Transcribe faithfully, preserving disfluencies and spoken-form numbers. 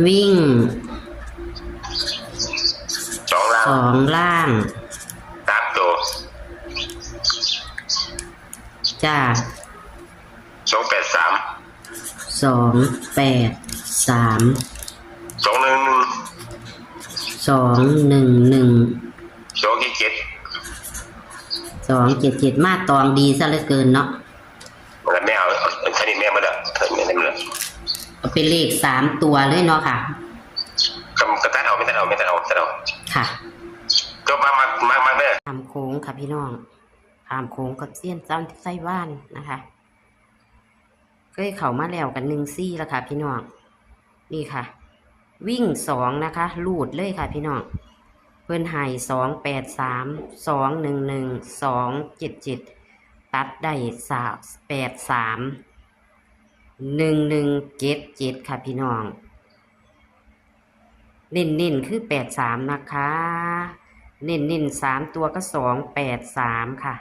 วิ่ง สองล่าง สองล่าง สามตัว จ้า สองแปดสาม สองแปดสาม สองหนึ่งหนึ่ง สองหนึ่งหนึ่ง สองเจ็ดเจ็ด สองเจ็ดเจ็ด มาตองดีซะเหลือเกินเนาะ แล้วแม่เอาเอาเอาท่านี้แม่มาแล้วท่านี้แม่มาแล้ว เอาเป็นเลขสามตัวเลยเนาะค่ะ กำกระตัดเอาไม่ตัดเอาไม่ตัดเอาตัดเอา ค่ะ ก็มามามามาแม่ ข้ามโค้งค่ะพี่น้อง ข้ามโค้งกับเซียนเจ้าไส้ว่านนะคะ เคยเข้ามาแล้วกันหนึ่งสี่แล้วค่ะพี่น้อง นี่ค่ะ วิ่งสองนะคะ ลูดเลยค่ะพี่น้อง เพิ่นให้สองแปดสาม สองหนึ่งหนึ่ง สองเจ็ดเจ็ด ตัดได้สามแปดสาม หนึ่งหนึ่งเจ็ดเจ็ดค่ะพี่น้อง เน้นๆคือแปดสามนะคะ เน้นๆสามตัวก็สองแปดสามค่ะ